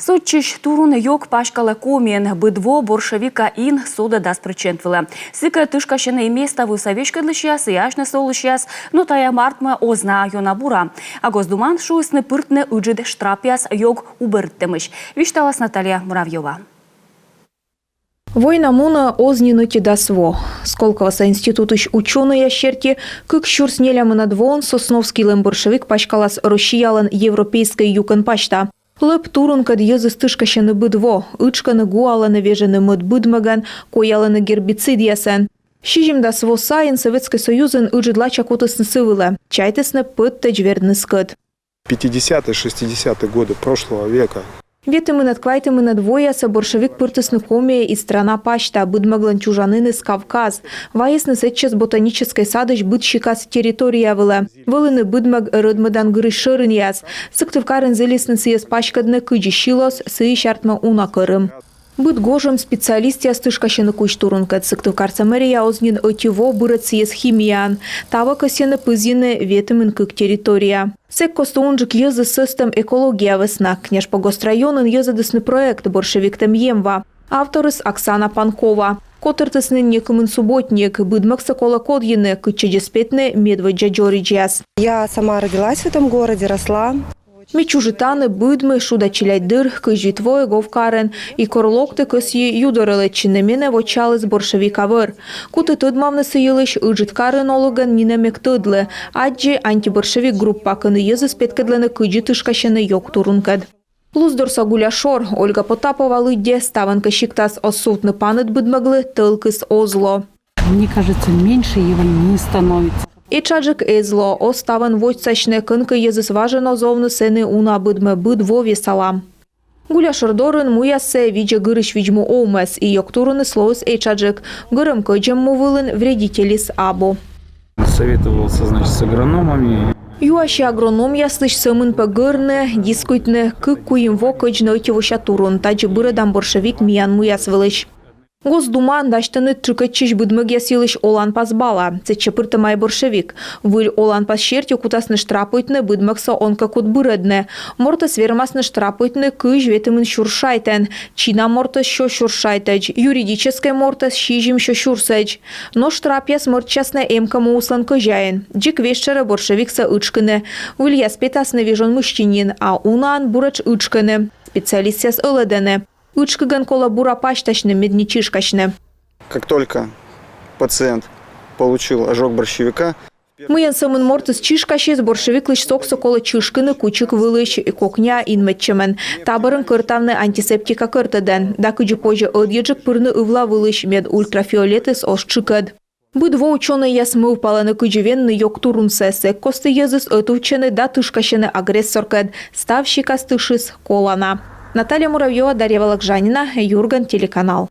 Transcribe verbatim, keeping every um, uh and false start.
Сотчысь турун ёг паськалӧ Комиын. Быд во боршевика ин содӧ дас прӧчент вылӧ. Сыкӧд тышкасьӧны и меставывса веськӧдлысьяс, и асьныс олысьяс. Но тайӧ артмӧ оз на ёна бура. А Госдумаын шуисны пыртны ыджыд штрапъяс ёг убӧрыдтӧмысь. Висьталас Наталья Муравьёва. Война мунӧ оз нин ӧти дас во. Сколковоса институтысь учёнӧйяс серти, кык сюрс нелямынӧд воын Сосновскийлӧн боршевик паськалас Россиялӧн европейскӧй юкӧн пасьта. Лӧп турункӧд йӧзыс тышкасьӧны быд во, ытшкӧны, гуалӧны, вежӧны мӧд быдмӧгӧн, коялӧны гербицидъясӧн. Сизимдас во сайын Сӧветскӧй Союзын ыджыд лача кутісны сы вылӧ, чайтісны пӧттӧдз вердны скӧт. Пятидесятые, шестидесятые годы прошлого века. Ветымынӧд-квайтымынӧд воясӧ боршевик пыртісны Комиӧ и страна пасьта. Быдмӧглӧн чужаніныс Кавказ. Вайисны сэтчӧс ботаническӧй садысь быд сикас территория вылӧ. Вӧліны быдмӧг рӧдмӧдан гырысь шӧринъяс. Сыктывкарын зілисны сійӧс паськӧдны кыдзи силос, сыысь артмӧ уна кӧрым. Быд гожӧм специалистъяс тышкасьӧны кузь турункӧд. Сыктывкарса мэрия оз нин ӧти во бырӧд сійӧс химияӧн. Таво кӧсйӧны пызйыны ветымын кык территория. Сэк кості унджык йӧзыс сӧстӧм экология вӧсна. Княжпогост районын йӧзӧдісны проект «Боршевиктӧм емва». Авторыс Оксана Панкова. Котыртісны некымын субботник. Быдмӧгсӧ колӧ кодйыны, кытчӧдзыс петны медводдза дзоридзьяс. Я сама родилась в этом городе, росла. Ме чужи тані, быдми, шуда челядьдыр, кызь вит во эг ов карын, и кор локті, кӧсйи ю дорӧ лэччыны. Менӧ вочааліс боршевика вӧр. Куті тӧдмавны сы йылысь, ыджыд карын олігӧн нинӧм эг тӧдлы. Аддзи антиборшевик группа, кӧні йӧзыс петкӧдлӧны, кыдзи тышкасьӧны ёг турункӧд. Луздорса гуляшор. Ольга Потапова лыддьӧ, ставӧн кӧ сиктас оз сувтны паныд быдмӧглы, тӧлкыс оз ло. Мне кажется, меньше его не становится. Этшаджык эз ло, оз ставӧн водзсасьны. Кӧнкӧ йӧзыс важӧн оз овны, сэні уна быдмӧ, быд во весалам. Гуляшор дорын муяссӧ видзӧ гырысь видз-му овмӧс, и ёг туруныс лоис этшаджык. Гӧрӧм-кӧдзӧм му вылын вредительыс абу. Советовался, значит, с агрономами. Юасьӧ агрономъяслысь, сӧмын пӧ гӧрны, дискуйтны, кык-куим во кӧдзны ӧти вося турун. Тадзи бырӧдам боршевик миян муяс вылысь. Госдумаын дасьтӧны тшыкӧдчысь быдмӧгъяс йылысь оланпас бала. Сэтчӧ пыртӧма и боршевик. Выль оланпас серти кутасны штрапуйтны, быдмӧгсӧ он кӧ кут бырӧдны. Мортӧс вермасны штрапуйтны кызь ветымын сюрс шайтӧн. Чина мортӧс — сё сюрс шайтӧдз, юридическӧй мортӧс — сизим-сё сюрсӧдз. Но штрапъяс мӧрччасны эм кӧ муыслӧн кӧзяин. Дзик весьшӧрӧ боршевиксӧ ытшкыны. Выльяс петасны вежон мысти нин, а унаӧн буретш ытшкӧны. Специалистъяс ӧлӧдӧны: ытшкигӧн колӧ бура пасьтасьны, мед не чишкасьны. Как только пациент получил ожог борщевика, Мыйӧн сӧмын мортыс чишкасис, боршевиклысь соксӧ колӧ чышкыны кучик вылысь, кокня инмӧдчӧмӧн. Та бӧрын кӧртавны антисептика кӧртӧдӧн. Да кыдзи позьӧ ӧдйӧджык пырны ывла вылысь, мед ультрафиолетыс оз тшыкӧд. Быд во учёнӧйяс мӧвпалӧны, кыдзи венны ёг турунсӧ. Сэк кості йӧзыс ӧтувтчӧны да тышкасьӧны агрессоркӧд. Став сикас тышыс колана. Наталья Муравьёва, Дарья Вологжанина, «Юрган» телеканал.